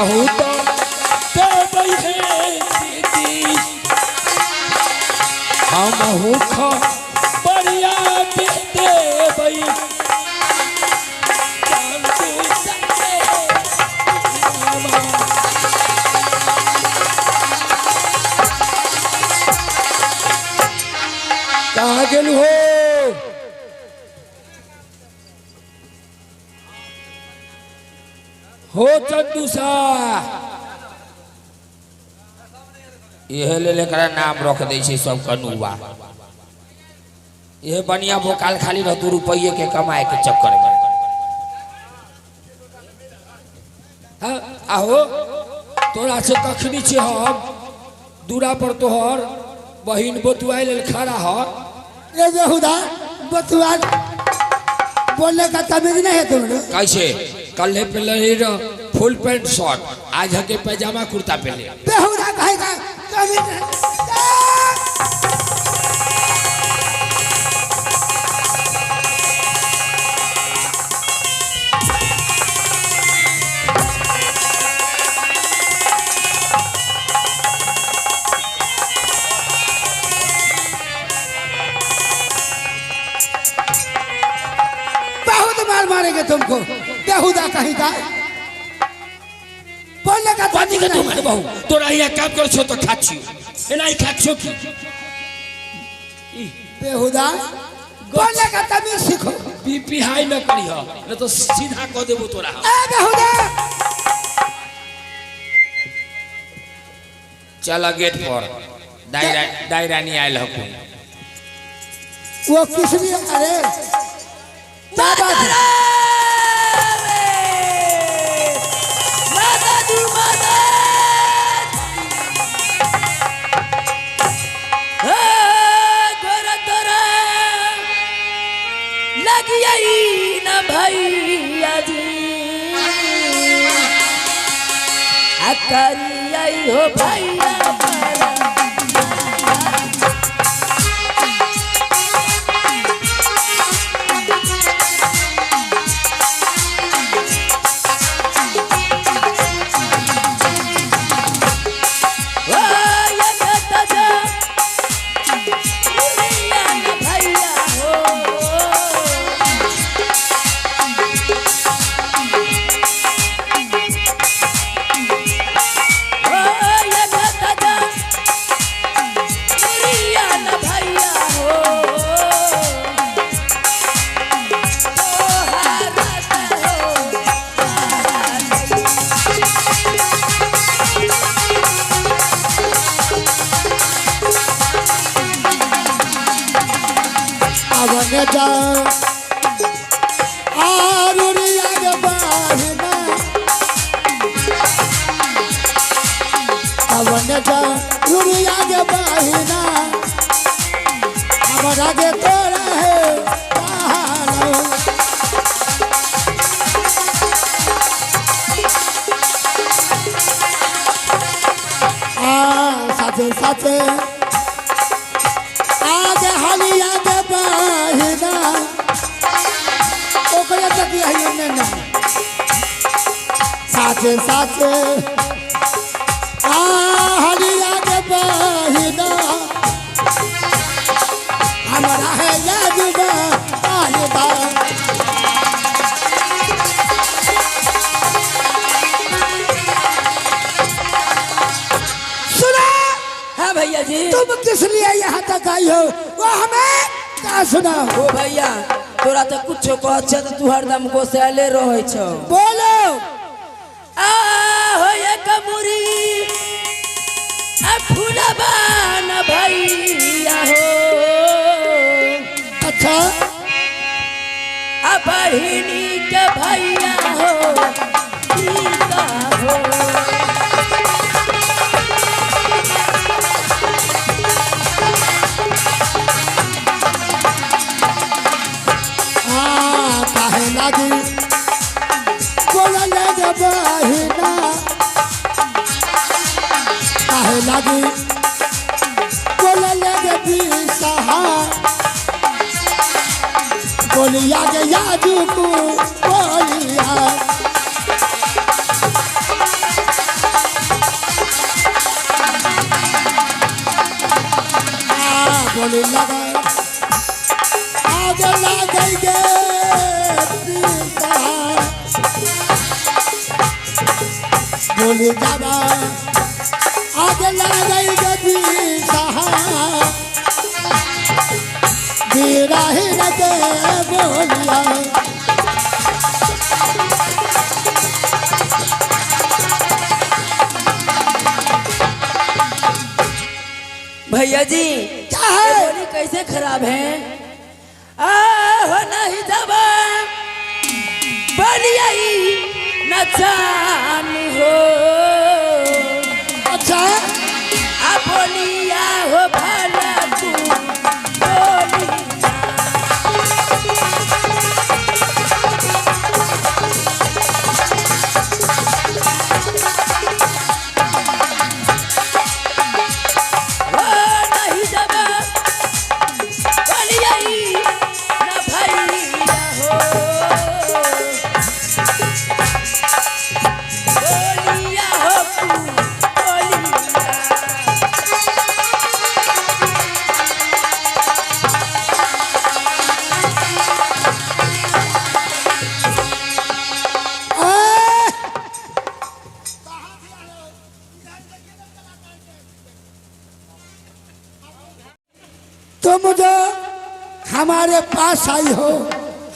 हमहू तो देबै हे दीदी, हमहू खबरिया दे देबै। चंदू सके कहाँ गेलू हो? हो चंदू सा, इहे लेल एकरा नाम रख दै छै सब कनुआ। इहे बनिया भोकाल खाली रहतू रुपये के कमाए के चक्कर में। हाँ आहो तोरा से कखनी छी हम दूरा पर तोहर बहिन बतुआए लेल खड़ा ह। रे बेहुदा, बतुआ बोलने का तमीज नहीं है तुम। कैसे कल्हे पे लही रह फुल पैंट शर्ट, आज हके पैजामा कुर्ता पहले। बेहुदा कहे का तमीज नहीं। बहुत मार मारेंगे तुमको बेहुदा कहीं का बोलने का कथी के तमीज तू नहीं। मारबहु? तोरा यहाँ काम कर छो तो खाछियो, एना ही खाछियो की? बेहुदा बोलने का तमीज सीखो। बीपी हाई न करिह, न तो सीधा कह देबो तोरा। ए बेहुदा, चल गेट पर दाई दाई रानी आयल हकुन। वो किस लिए? अरे क्या बात है? माता दू माता गोरा तोरा लगियाई न भैया जी, आ करियाई हो भैया। ओ ये दादा दुनिया न भैया हो। ओ ये दादा दुनिया न भैया हो, तोहारा हो। अवन जा आरुरिया के बाहिना, अवन जा रुरिया के बाहिना, हमरा के तोरा है पहाड़ो। आ साथे साथे आगे हलिया के बहिना, ओकरे तक यही ने ना। साथे साथे आ हलिया के बहिना, हमरा है यादवा आयदा। सुना हाँ भैया जी, तुम किस लिए यहाँ तक आई हो वो हमें क्या सुना? ओ भैया तोरा तो कुछो कह छे तो तू हरदम गोसाले रहै छौ। बोलो। आ हो ये कमुरी आ फूलबा न भैया हो। अच्छा। आ बहिनी के भैया हो सीता हो। आ काहे लागी बोला लगे बहिना, काहे लागी बोला लगे बिसहा, बोलिया के यादू को बोलिया। बोली लगा आग लग गे पीसा। बोली जावा आग लग गे पीसा। बिराहिन के बोलिया भैया जी, क्या है? ये बोली कैसे खराब है? आहो नहीं जब बलियाई नचान हो। अच्छा। आ बोलिया हो भला तू बोलिया। हो नहीं जब बलियाई न भैया हो। बोलिया हो तू बोलिया। ए! तुम जो हमारे पास आई हो,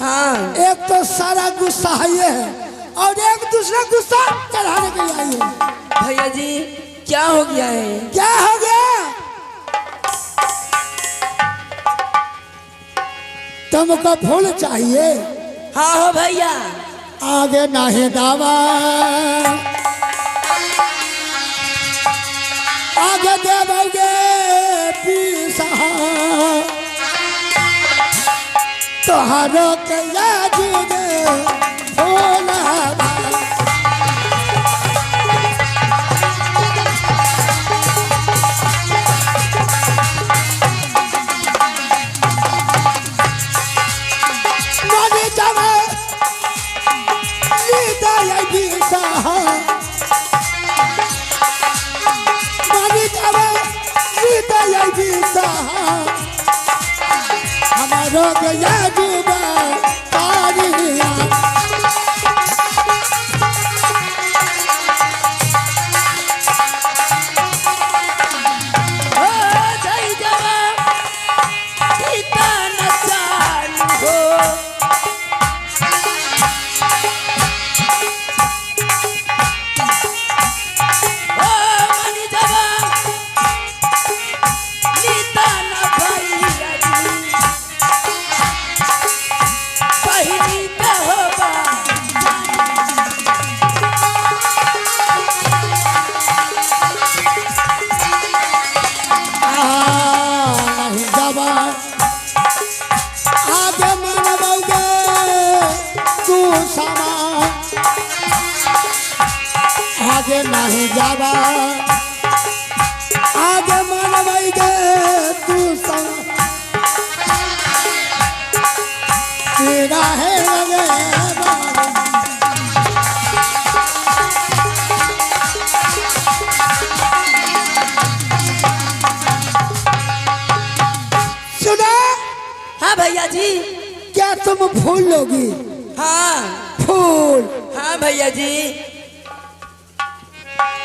हाँ। एक तो सारा गुस्सा है ये है और एक दूसरा गुस्सा चढ़ाने के लिए आई हो। भैया जी, क्या हो गया है? क्या हो गया तुमको? फूल चाहिए? हाँ हो भैया। आगे नहीं दावा, आगे देवोगे पीसा। तोहरो के याद दे भोला। माने जावे हृदय बीसा, माने जावे हृदय बीसा। हमारो गया जुबा तारिया। हो जय जवा सीता नचान हो। हो मनी जवा सीता न भैया जी, पहिनी पे हो बा। नहीं जावा, आगे मनबोगे तू समा। आगे नहीं जावा, आगे मनबोगे तू समा। तेरा है लगे बाबा। सुना? हाँ भैया जी। क्या तुम फूल लोगी? हाँ। फूल? हाँ भैया जी।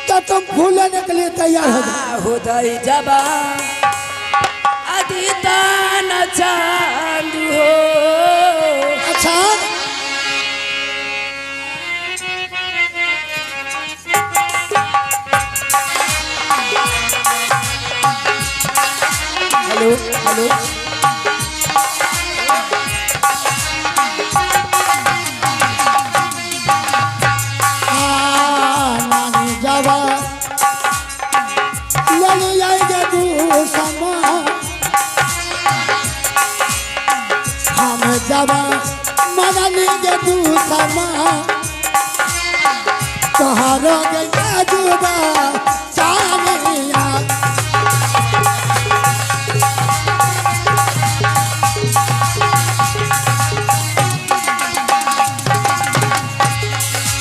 तो तुम फूल लेने के लिए तैयार हो जाओ। हो दई जबा अदिता न चांद हो। अच्छा। Hello hello. आ, नानी जावा लल जाएगा तू समा। हम जावा मना लेंगे तू समा। तोहरो गया जुबा चालिया।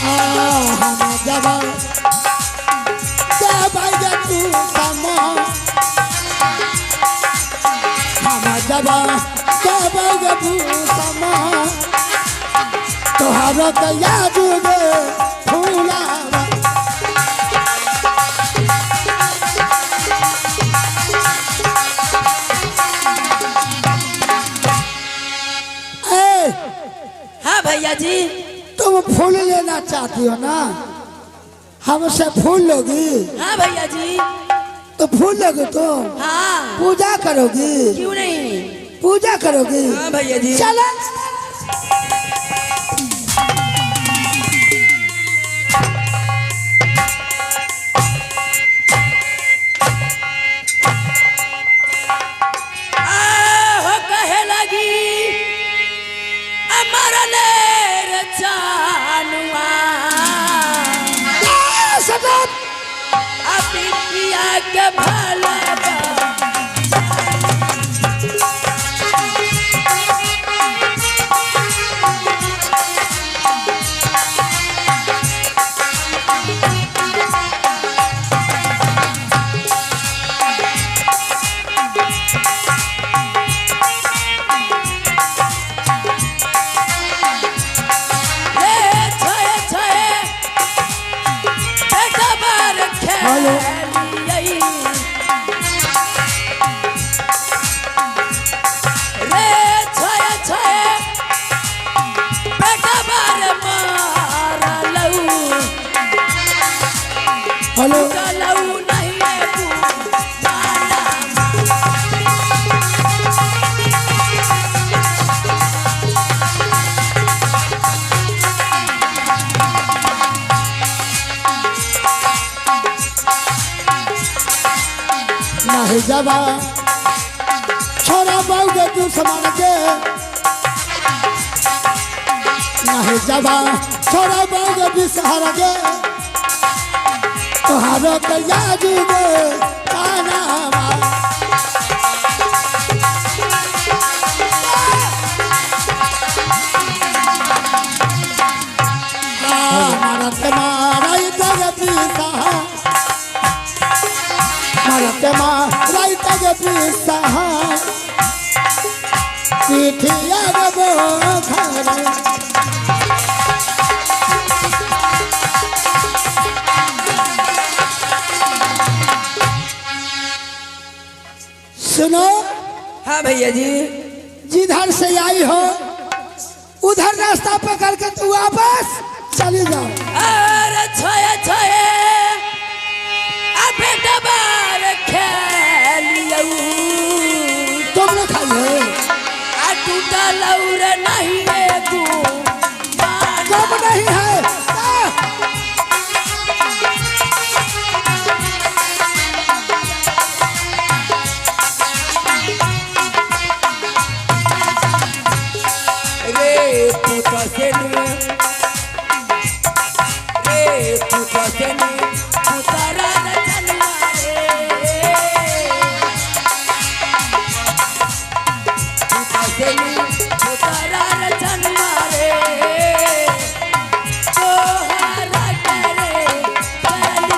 आ, हम जावा जावा तू समा। जबा बाबा समा तोहर कया जुगे फूलावा। ए, हाँ भैया जी। तुम फूल लेना चाहती हो ना? हमसे फूल लोगी? हाँ भैया जी। तो फूल लोगी तुम? हाँ। पूजा करोगी? क्यों नहीं? पूजा करोगी? हाँ भैया जी। चलो। आहो कहे लगी अमर लेर चानुआ। सटप। अपिया के भला बा। रे छे छे बेटा बार हेलो। खेलियई। रे छे छे बेटा बार मारलऊ। हेलो। चलऊ नहीं तू माला। नहीं जबा छोरा बाबू के दुश्मन के, नहीं जबा छोरा बाबू के बिसहर के, तोहारो कया जुगे कानावा। मारत माराई तग पीसा, मारत माराई तग पीसा, पीठिया गो घर। सुनो। हाँ भैया जी। जिधर से आई हो उधर रास्ता पकड़ के तू वापस चली जाओ। अरे छे छे आ बेटा बार खेलियऊ। तुम लोग खाइए। आ टूटा लौर नहीं रे तू माला। कब नहीं है। आ! रे पुत सेनु, रे पुत सेनु पुतरा रचनुआ रे, पुत सेनु पुतरा रचनुआ रे, तोहरा करे चली।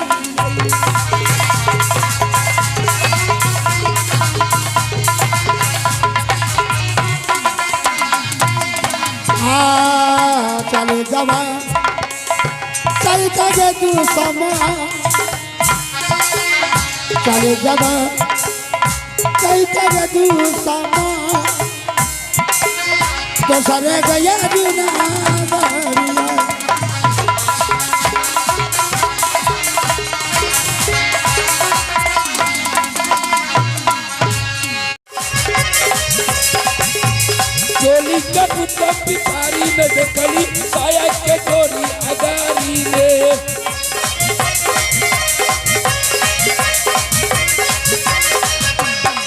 आ, चले जावा चल के तू समा, चले जावा चल के तू समा, दोसरे गया बिना बरिया। चोली के पुत्र पिछारी में देखली साया के डोरी अगारी रे।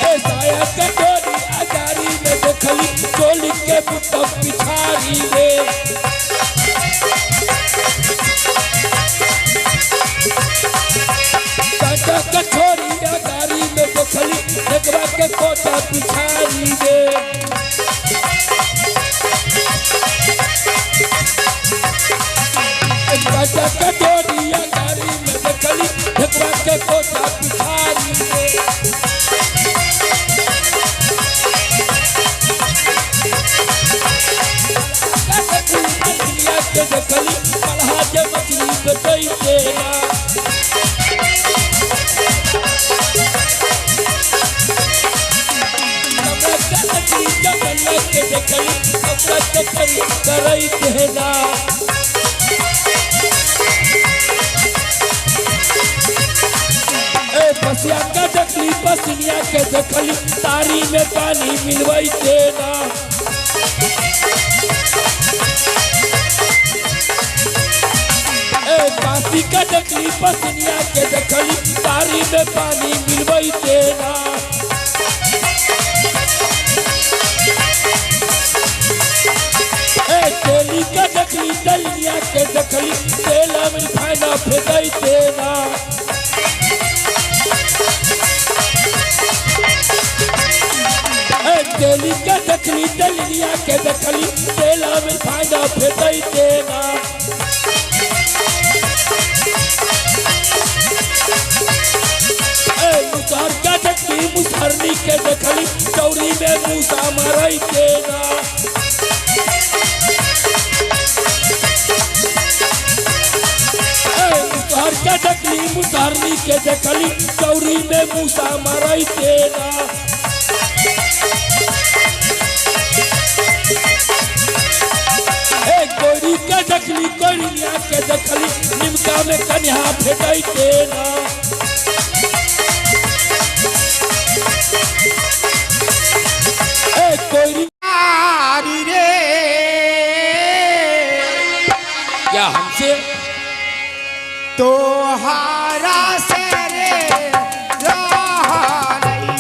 ए साया के डोरी अगारी में देखली चोली के पुत्र पिछारी रे। कांटा के छोरी अगारी में देखली देखवा के कोटा पिछारी रे। कांटा के डोरी अगारी में देखली देखवा के कोटा पिछारी रे। मिलवैते ना। कमरा के देखली चमनिया के देखली ओकरा चक्करी करैते ना। ए पसिया के देखली पसनिया के देखली तारी में पानी मिलवैते ना। ए बासी के देखली पसनिया के देखली तारी में पानी मिलवैते ना। ए तेली के देखली तेलिया के देखली तेल में फायदा फेंकैते ना। ए तेली के देखली तेलिया के देखली तेल में फायदा फेंकैते ना। ए मुसहर के देखली मुसहरनी के देखली चौरी में मूसा मारैते ना। ए मुसहर के देखली मुसहरनी के देखली चौरी में मूसा मारैते ना। ए गोरी के देखली कोरिया के देखली निमका में कन्या फेंकैते ना। ए कोरी आरी रे क्या हमसे तोहारा से रे रहलई।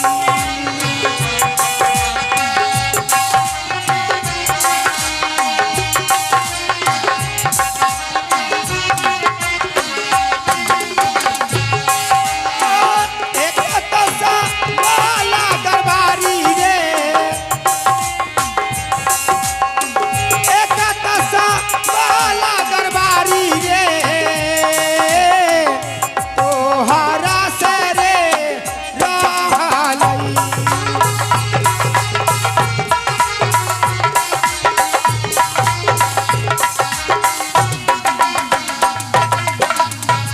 एक तसा वाला दरबारी रे, एक तसा वाला दरबारी रे, तोहारा से रे रहलई।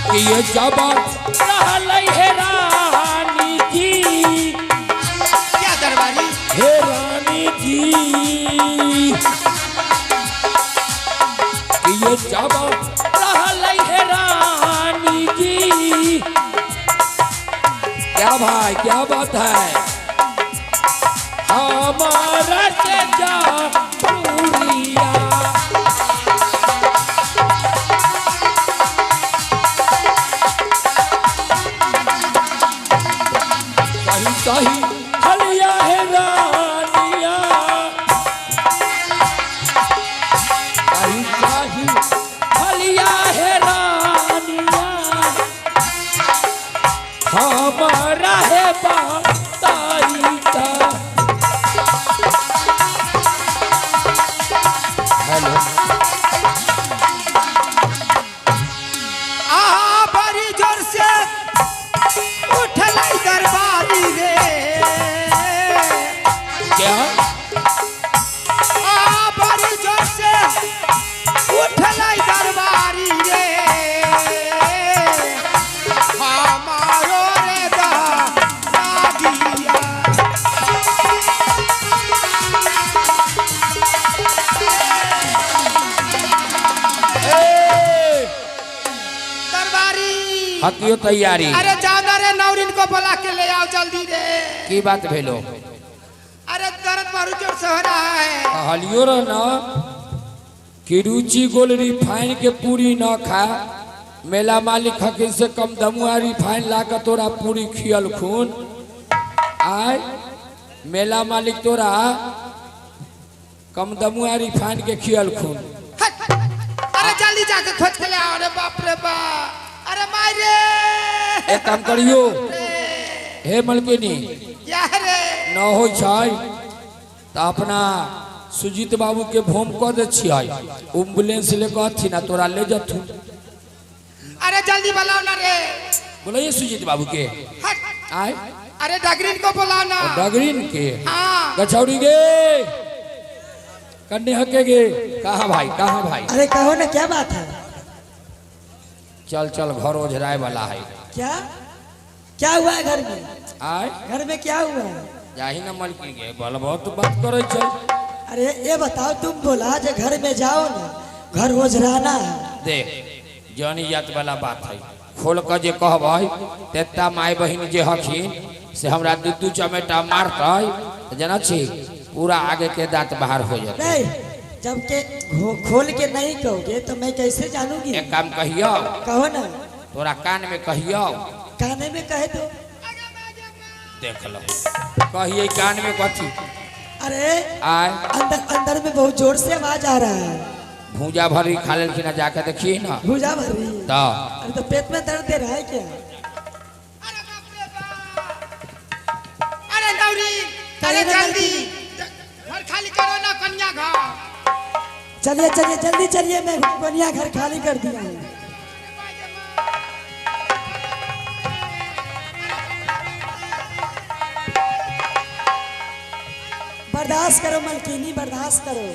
कि ये जब रहलै हे रानी जी, क्या दरबारी हे रानी जी, कि ये जब रहलै हे रानी जी। क्या भाई क्या बात है, हमारा से जा पूरिया। सही सही हलिया है रानिया, सही सही हलिया है रानिया, हमारा है बाताई का। हेलो आ बड़ी जोर से उठलै दरबारी रे, क्या आ बड़ी जोर से उठलै दरबारी रे, हमारो रे दादिया। ए, दरबारी हकियो तैयारी अरे जाना रे नौरिन को बुला के ले आओ जल्दी रे। की बात भेलो? अरे दर्द मारू जोर से हो रहा है। कहलियो रह न कि रुचि गोल रिफाइन के पूरी न खा, मेला मालिक हकिन से कम दमुआ रिफाइन ला के तोरा पूरी खियल खून। आय मेला मालिक तोरा कम दमुआ रिफाइन के खियल खून। हट! अरे जल्दी जाके खोज के ले आओ रे बाप रे बाप। अरे माय रे एक काम करियो हे मलकिनी, क्या रे न हो छै त अपना सुजीत बाबू के भोम कऽ दे छियै, एम्बुलेंस ले के अथिन आ तोरा ले जथुन। अरे जल्दी बुलाओ ना रे। बोलिए सुजीत बाबू के। हट! आय अरे डगरीन को बुलाओ ना। डगरीन के हाँ गछौरी गे कन्ने हके गे। कहाँ भाई कहाँ भाई? अरे कहो ना क्या बात है? चल चल घर ओझराए वाला है। क्या क्या हुआ है घर में? आय घर में क्या हुआ है? जाही न मलकिन के बल बहुत बात करे छै। अरे ये बताओ, तुम बोला जो घर में जाओ ना, घर ओझराना है। देख जनी जात वाला बात है, खोल के जे कहबै तेता माय बहिन जे हखिन से हमरा दू दू चमेटा मारतै त जना छी पूरा आगे के दांत बाहर हो जाते। नहीं, जब के खोल के नहीं कहोगे तो मैं कैसे जानूंगी? एक काम कहियो। कहो ना। तोरा कान में कहियो। काने में कहे तो देख लो कहिए कान में कथी। अरे आय अंदर अंदर में बहुत जोर से आवाज आ रहा है। भूजा भरी खा लेलखिन, जाके देखिए ना। भूजा भरी तो अरे तो पेट में दर्द दे रहा है क्या? अरे नौरी, अरे जल्दी घर खाली करो ना, कन्या घर। चलिए चलिए जल्दी चलिए, मैं कन्या घर खाली कर दिया हूँ। बर्दाश्त करो मलकिनी, बर्दाश्त करो।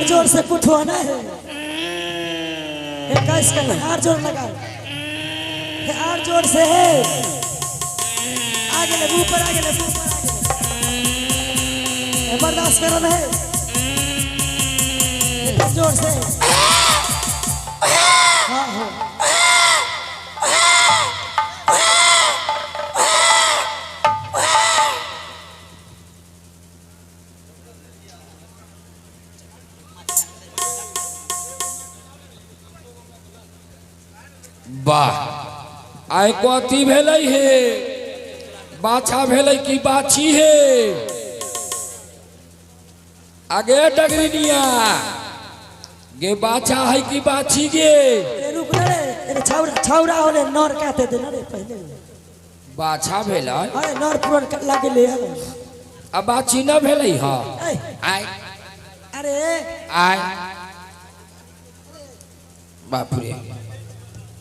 जोर से कुछ होना है, आर जोर लगा, आर जोर से है, आगे ले ऊपर, आगे ले ऊपर, बर्दाश्त करो है। जोर से। हाँ हाँ वाह, आइ कथी भेलै हे? बाछा भेलै कि बाछी हे? आगे डगरिनिया गे, बाछा है कि बाछी गे? ए रुक ना रे, अरे छौरा छौरा होले नर कहते थे ना रे पहले। बाछा भेलै। अरे नर पुरन लगले हले। आ बाछी न भेलै? हँ। ए, आइ अरे आइ बाप रे।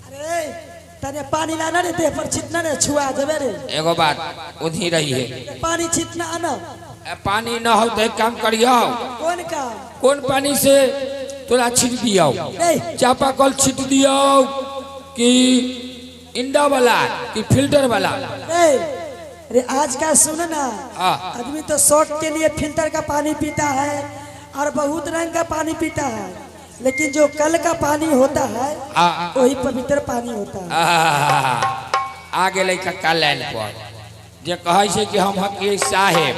अरे तने पानी लाना रे, देह पर छिटना रे, छुआ देबे रे। एगो बात उधी रही है, पानी छिटना आना। ए, पानी न हो तो एक काम करियो। कौन का? कौन पानी से तोरा छीट दियो? नहीं। चापा कल छीट दियो कि इंडा वाला कि फिल्टर वाला? नहीं। अरे आज का सुन ना, हाँ। आदमी तो शौक के लिए फिल्टर का पानी पीता है और बहुत रंग का पानी पीता है, लेकिन जो कल का पानी होता है हाँ। वही पवित्र पानी होता है। आ गेलै कक्का लाइन पर, जे कहै छै कि हम हकियै साहेब,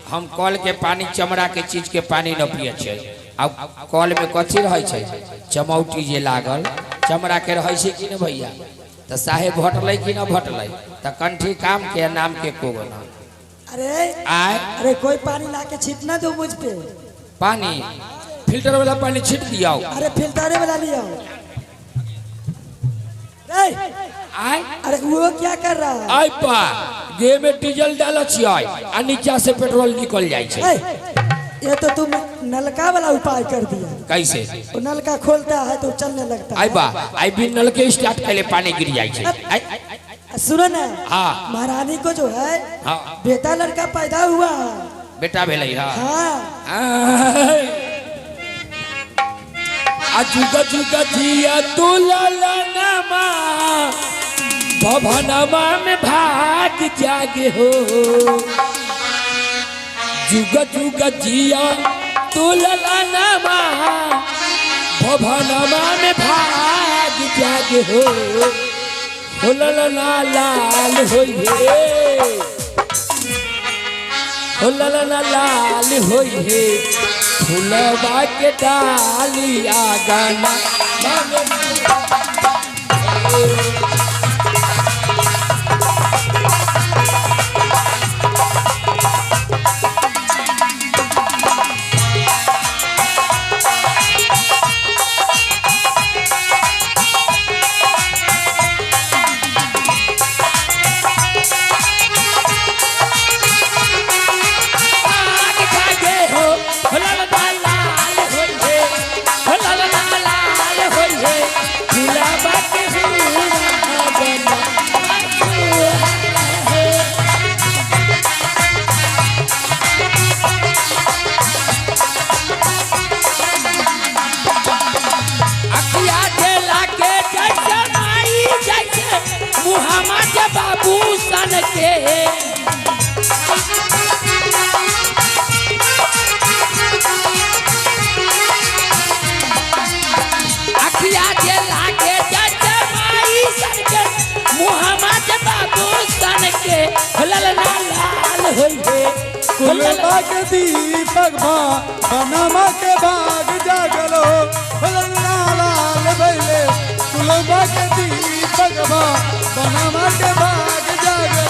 हम कल के पानी चमड़ा के चीज के पानी न पिए छै। आ कल में कथी रहै छै? चमौटी जे लागल चमड़ा के रहै छै कि न भैया? तऽ साहेब भटलै कि न भटलै? तऽ कंठी काम के नाम के को ना। अरे आय अरे कोई पानी ला के छीटना दो मुझ पे। पानी फिल्टर वाला पानी छीट दियो। अरे फिल्टरे वाला लियो। आय अरे वो क्या कर रहा है? आय पा गे में डीजल डाल छियै आ नीचा से पेट्रोल निकल जाइ छै। ये तो तुम नलका वाला उपाय कर दिया। कैसे? वो नलका खोलता है तो चलने लगता है। आई बा आई भी नलके स्टार्ट कैले पानी गिर जाइ छै। सुनो ना, हाँ। महारानी को जो है हाँ। बेटा लड़का पैदा हुआ है। बेटा भेलै? हाँ। हाँ। आ जुग जुग जिया तू ललनमा भवनमा में भाग जागे हो। जुग जुग जिया तू ललनमा भवनमा में भाग जागे हो। हो ललना लाल होई हे, हो ललना लाल होई हे, फुलवा के डालिया गाना। भाग जागे हो, हो ललना लाल होई हे, हो ललना लाल होई हे, फुलवा के फूलवा गाना। अखिया देला के जैसे माई जैसे मुहामा के बाबू सन के। अखिया देला के जैसे माई सन के मुहामा के बाबू सन के, ललना लाल होई हे, कुलबा के दीपक भा बनमा के भाग जागलो, ललना लाल भैले। कुलबा के दीपक भा बनमा के भाग जागल।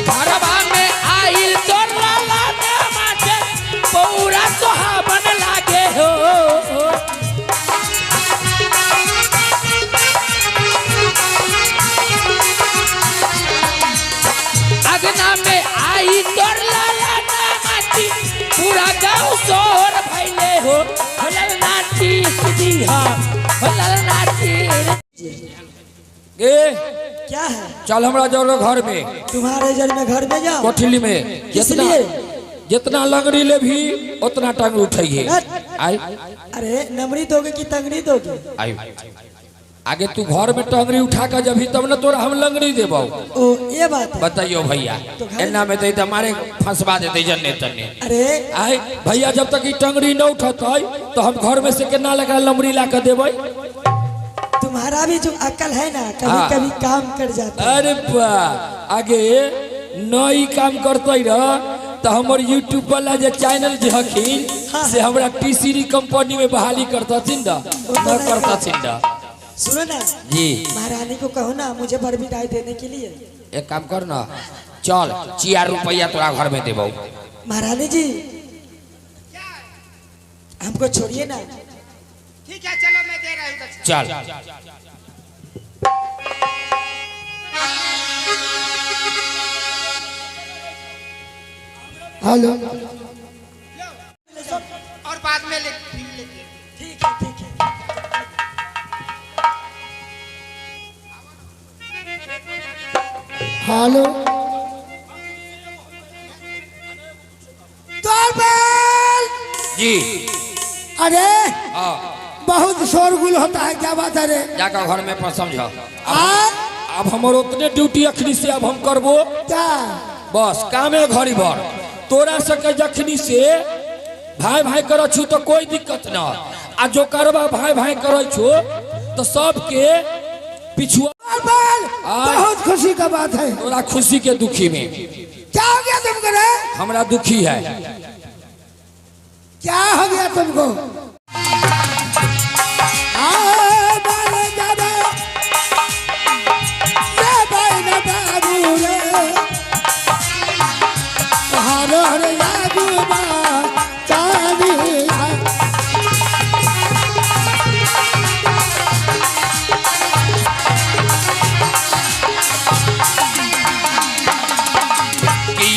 घरवा में आइल तो लाला माटे पौरा सोहावन लागे हो। अगना में आई तोर लाला माटी पूरा गाँव शोर भैले हो। ललना चीर दीहा, ललना चीर गे। क्या है? चल हमरा जाओ घर में। तुम्हारे जर में घर में जाओ? कोठली में। किस जितना लिए? जितना लंगड़ी ले भी उतना टांग उठाइए। आई अरे नमरी दोगे कि तंगड़ी दोगे? आई आगे तू घर में टंगरी उठा के जब तब न तोरा हम लंगड़ी देबो। ओ ये बात है। बताइयो भैया, एना में तो हमारे फंसवा देते जन्ने तन्ने। अरे आए भैया, जब तक टंगड़ी न उठते तो हम घर में से केना लगा लमड़ी ला के देबै। तुम्हारा भी जो अकल है ना, कभी कभी काम कर जाता है। अरे बा, आगे नई काम करते रह तो हमारे यूट्यूब वाला जो चैनल जे हखिन से हमरा टीसीडी कंपनी में बहाली करतथिन दा, न करतथिन दा। सुनो ना जी, महारानी को कहो ना मुझे बर विदाई देने के लिए। एक काम कर ना, चल 4 रुपया तोरा घर में देबो। महारानी जी हमको छोड़िए ना। ठीक है चलो मैं दे रहा हूँ। चल हेलो, और बाद में ले। ठीक है ठीक है। हेलो जी। अरे बहुत शोरगुल होता है, क्या बात है रे? जाकर घर में पर समझो। अब हमर उतने ड्यूटी अखनी से अब हम करबो क्या, बस कामे घड़ी भर तोरा सके जखनी से भाई भाई करै छु तो कोई दिक्कत न, आ जो करबा भाई भाई करै छु तो सबके पिछुआ। बहुत खुशी का बात है। तोरा खुशी के दुखी में क्या हो गया तुमको रे? हमरा दुखी है। क्या हो गया तुमको?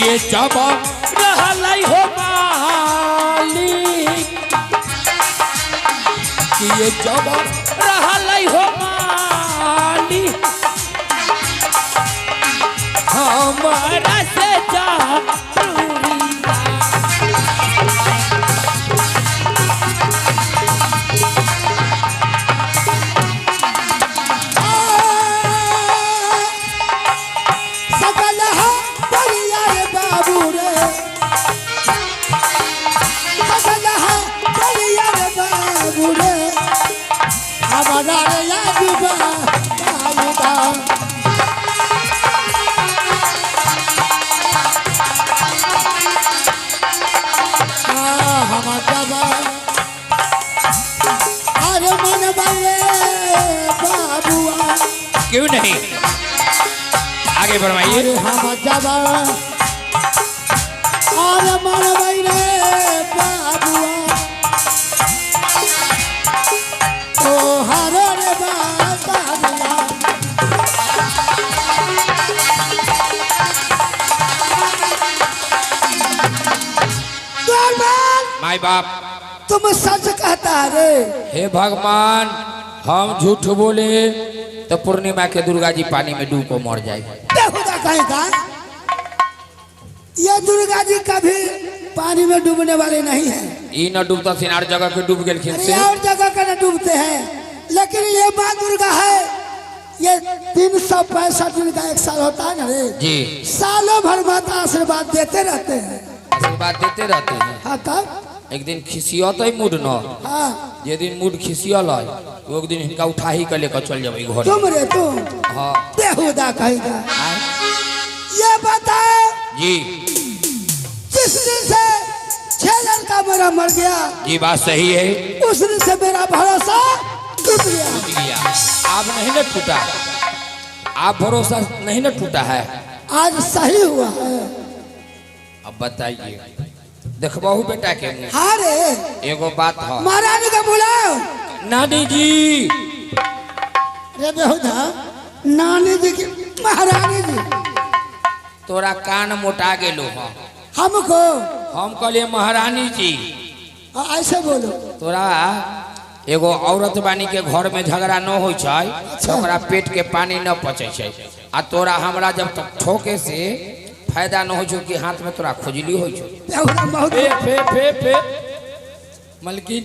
ये जब रहलै हो मालिक, ये जब रहलै हो मालिक, हमारा से जरूरी। क्यों नहीं आगे बढ़वाइए। हम माई बाप तुम सच कहता रे। हे भगवान, हम झूठ बोले तो पूर्णिमा के दुर्गा जी पानी में डूब को मर जाएगी। कहेगा ये दुर्गा जी कभी पानी में डूबने वाले नहीं है। ई न डूबता सिनार जगह के डूब गेलखिन से। और जगह के न डूबते हैं, लेकिन ये माँ दुर्गा है, ये 365 दिन का एक साल होता है ना रे जी, सालों भर माता आशीर्वाद देते रहते हैं, आशीर्वाद देते रहते हैं। हाँ तब एक दिन खिसियत मूड न, हाँ जे दिन मूड खिसियल है एक दिन इनका उठा ही के लेकर चल जाबे घर। तुम रे तुम, हाँ बेहुदा कहेगा। ये बताओ जी, जिस दिन से 6 लड़का मेरा मर गया, जी बात सही है, उस दिन से मेरा भरोसा टूट गया। टूट गया। आप नहीं न टूटा, आप भरोसा नहीं न टूटा है, आज सही हुआ है। अब बताइए, देखबहु बेटा के मुँह। हाँ रे, एगो बात है, महारानी को बुलाओ। नानी जी, रे बेहुदा, नानी जी की महारानी जी, तोरा कान मोटा गेलो। हाँ हमको, हम कहलिए महारानी जी ऐसे बोलो। तोरा एगो औरत बानी के घर में झगड़ा न हो छै तो ओकरा पेट के पानी न पचे छै, आ तोरा हमरा जब तक ठोके से फायदा न हो छौ कि हाथ में तोरा खुजली हो छौ। फे फे फे फे मलकिन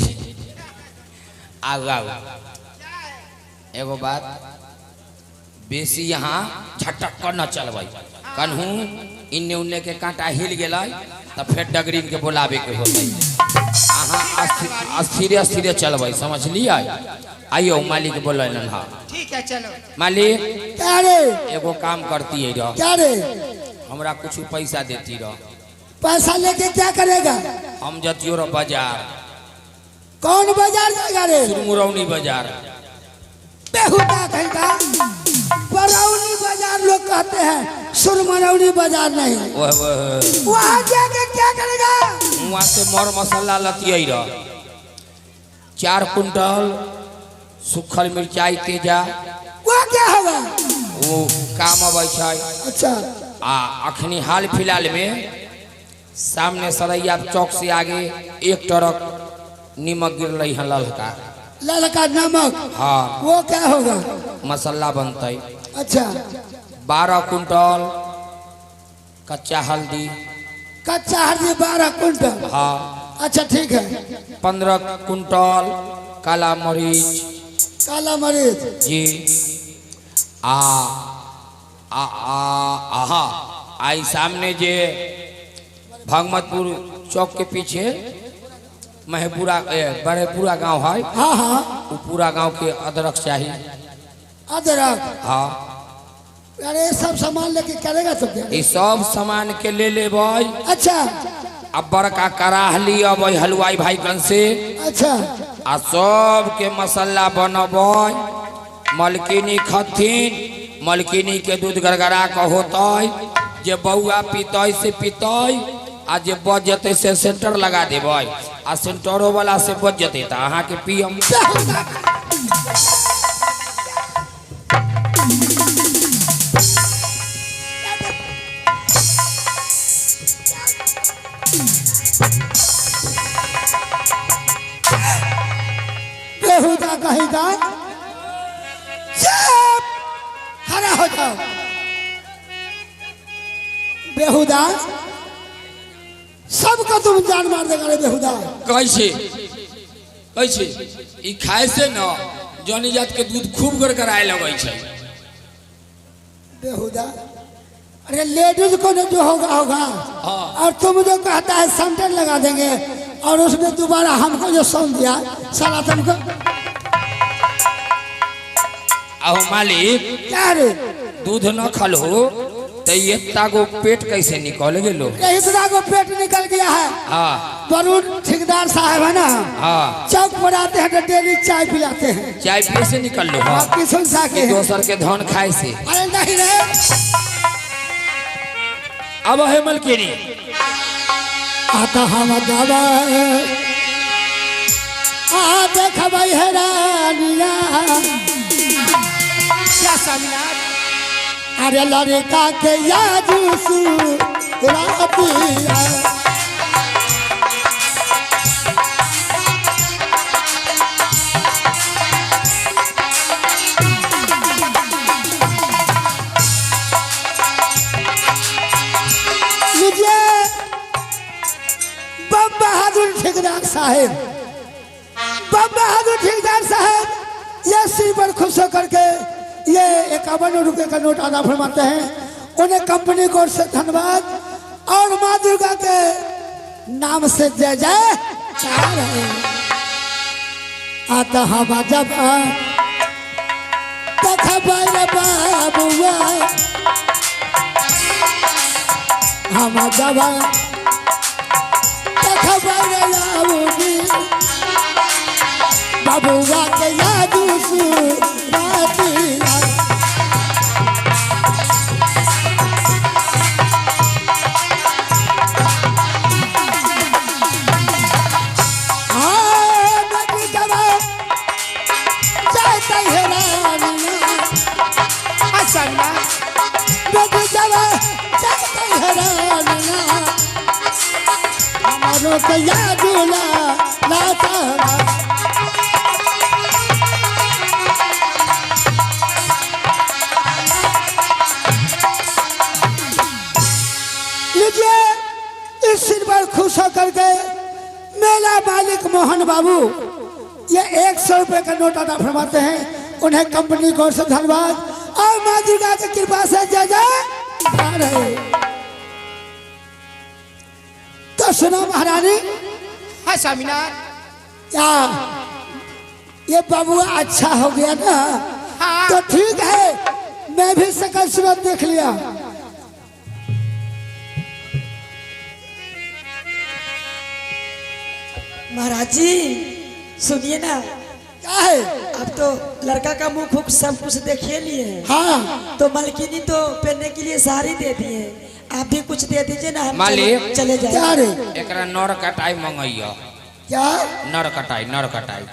आउ आउ। एगो बात बेसी यहाँ झटक कर न चलबै, कन्हू इन्ने उन्ने के कांटा हिल गेलै तऽ फेर डगरीन के बोलाबे के होतै। अहाँ अस्थिरे अस्थिरे चलबै, समझलियै? आइयो मालिक बोललन हँ। ठीक है चलो। मालिक क्या रे? एगो काम करती रह। क्या रे? हमरा कुछ पैसा देती रह। पैसा लेके क्या करेगा? हम जतियो रह बाजार। कौन बाजार जाएगा रे? मुरौनी बाजार। बेहुदा कहीं का बरौनी बाजार लोग कहते हैं, सुरमरौनी बाजार नहीं। वहाँ जाके क्या करेगा? वहाँ से मर मसाला लतियै रह, 4 कुंटल सुखल मिर्चाई तेजा। वो क्या होगा? वो काम अबै छै। अच्छा। आ अखनी हाल फिलहाल में सामने सरैया चौक से आगे 1 ट्रक नीमक गिरलै हन, ललका ललका नमक। हाँ। वो क्या होगा? मसाला बनतै। अच्छा। 12 कुंटल कच्चा हल्दी। कच्चा हल्दी 12 कुंटल। हाँ। अच्छा ठीक है। 15 कुंटल काला मरीच। काला मरीच जी। आ आ आ आहा आई सामने जे भगमतपुर चौक के पीछे महपुरा बड़ेपुरा गांव है। हाँ हाँ। वो पूरा गांव के अदरक चाहिए। अदरक? हाँ। अरे सब सामान लेके करेगा तो क्या? ये सब सामान के ले लेबै। अच्छा। अब बड़का कराह ली अबै हलवाई भाई कन से। अच्छा। आ सब के मसाला बनबै, मलकिनी खथिन, मलकिनी के दूध गड़गड़ा के होतै, जे बौआ पीतै से पीतै, आ जे बच जेतै से सेंटर लगा देबै, आ सेंटरो वाला से बच जेतै तऽ अहाँ के पियम। बेहुदा कहीं का चुप खड़ा हो जाओ। बेहुदा सबको तुम जान मार देगा रे बेहुदा। कैसे कैसे ई खाए से न जनी जात के दूध खूब गड़गड़ाए लगै छै। बेहुदा अरे लेडीज को जो होगा होगा। हाँ। और तुम जो कहता है सेंटर लगा देंगे और उसमें दोबारा हमको जो सौंप दिया साला तुमको। आहो मालिक क्या रे? दूध न खलहो तो इतना गो पेट कैसे निकल गेलो? इतना गो पेट निकल गया है। हाँ। वरुण ठेकेदार साहब है ना। हाँ। चौक पर आते हैं तो डेली चाय पिलाते हैं। चाय पिए से निकल लो। हाँ। किशन सा के दोसर के धन खाए से। अरे नहीं रे। अब है मलकिनी आता हम दवा आ देखबै है रानिया। क्या स्वामीनाथ? अरे लड़का के याद रातिया। लीजिए बम बहादुर ठेकेदार साहेब, बम बहादुर ठेकेदार साहब ये सिर पर खुश होकर के ये 51 रुपये का नोट अदा फरमाते हैं। उन्हें कंपनी को से धन्यवाद और माँ दुर्गा के नाम से जय जय चार है। आता हम जब बाबुआ हम जब बबुआ के याद रातिया। लीजिए इस सिर पर खुश होकर के मेला मालिक मोहन बाबू ये 100 रुपये का नोट अदा फरमाते हैं। उन्हें कंपनी को से धन्यवाद और माँ दुर्गा की कृपा से जय जय है। तो सुनो महारानी। हाँ स्वामीनाथ। क्या ये बबुआ अच्छा हो गया ना? हाँ। तो ठीक है, मैं भी सकल सूरत देख लिया। महाराज जी सुनिए ना। क्या है? अब तो लड़का का मुख हुक सब कुछ देखे लिए हैं। हाँ। तो मलकिनी तो पहनने के लिए साड़ी दे दी है, आप भी कुछ दे दीजिए ना, हम मालिक। चले जाए। क्या रे? एकरा नर कटाई मंगैया। क्या नर कटाई? नर कटाई।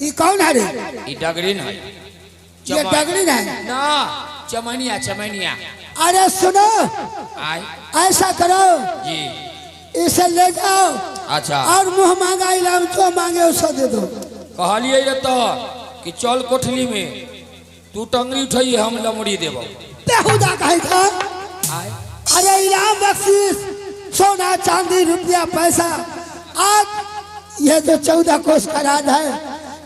ये कौन है रे? ई डगरीन है। ये डगरीन है ना, चमनिया चमनिया। अरे सुनो, आय ऐसा करो जी, इसे ले जाओ। अच्छा। और मुंह मांगा इनाम जो मांगे उसे दे दो। कहलिए रे तो कि चल कोठली में, तू टंगरी उठाइए हम लमड़ी देबो। बेहुदा कहीं था। आय। अरे इनाम बख्शीश सोना चांदी रुपया पैसा, आज ये जो 14 कोस का राज है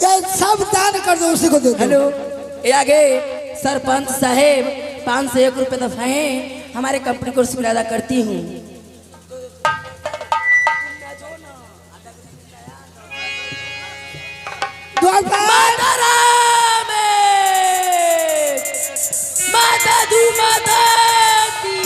ये सब दान कर दो, उसी को दे दो। हेलो, ये आगे सरपंच साहेब 501 रुपये दफाए हमारे कंपनी को शुक्र अदा करती हूँ। माता राम माता दू माता की।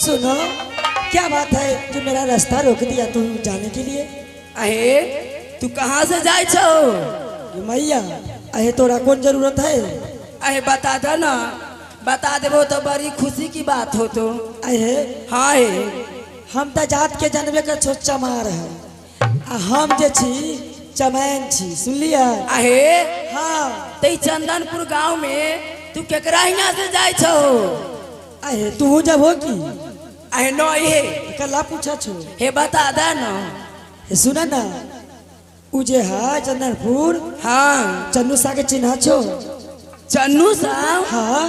सुनो, क्या बात है जो मेरा रास्ता रोक दिया तू जाने के लिए? अहे तू कहाँ से जाए छो? मैया अहे तोरा कौन जरूरत है? अहे बता दो ना, बता देबो तो बड़ी खुशी की बात हो तो। अहे हाँ हे, हम तो जात के जनबे के छो चमार है, आ हम जे छी चमैन छी, सुन लिया? अहे हाँ। ते चंदनपुर गांव में तू केकरा हियाँ से जाए छो? अहे तू जब हो की? अहे नो हे कला पूछा छो। हे बता दे ना। हे सुना ना, उ जे है चंदनपुर। हाँ। चन्नू सा के चिन्हा छो? चन्नू सा? हाँ।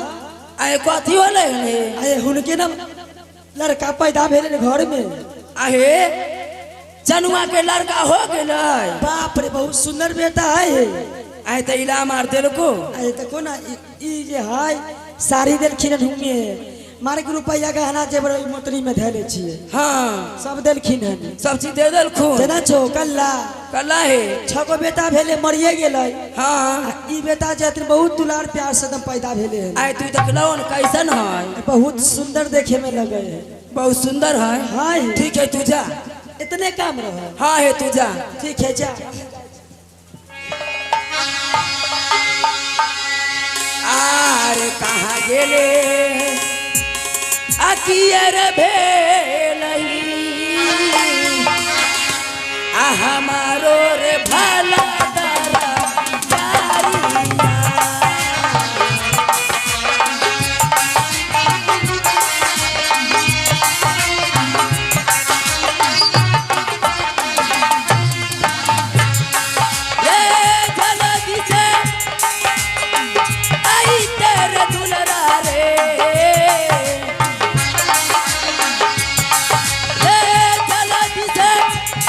अहे कथी होले हे? अहे हुनके ना लड़का पैदा भेले घर में। अहे चनुआ के लड़का हो गेलै? बाप रे बहुत सुंदर बेटा है। अहे तो इला मार देलको। अहे देखो ना ई जे है साड़ी देलखिन ढूंढे मारे के रुपया गहना जेबर मोतरी में धैले छिए। हाँ। सब देलखिन हन, सब चीज दे देलखुन। जेना छो कल्ला कल्ला हे 6 गो बेटा भेले मरिए गेलै। हाँ। ई बेटा जे हथिन बहुत दुलार प्यार से एकदम पैदा भेले हन। आय तू देखलहो न कैसन है? बहुत सुंदर देखे में लगे है। बहुत सुंदर है। हाँ। ठीक है तू जा, इतने काम रहे। हाँ है तू जा। ठीक है जा। आरे कहाँ गेले अकियर भेलही आ हमारो रे भला दरबारिया। ये जल्दी से आई तेरे दुलरा रे, ये जल्दी से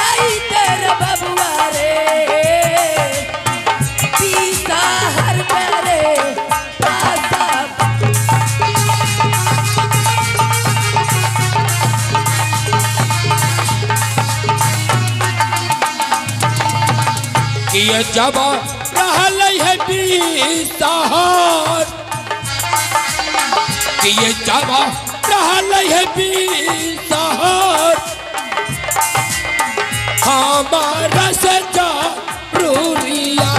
आई तेरे बबुआ रे, पीता हर करे पासा। कि ये जब रहलै है बिसाहर, कि ये जब रहलै है बिसाहर, हमारा से जरूरिया।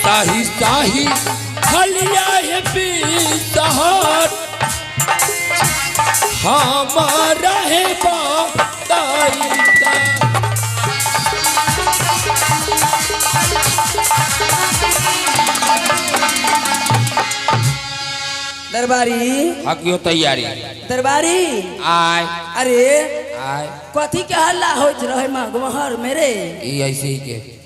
साही साही हलिया है बिसहर हमारा है बताई। दरबारी। हकियो तैयारी। दरबारी। आय। अरे, आय। कथी के हल्ला होइत रहे मगमहर मेरे? ई ऐसे ही के।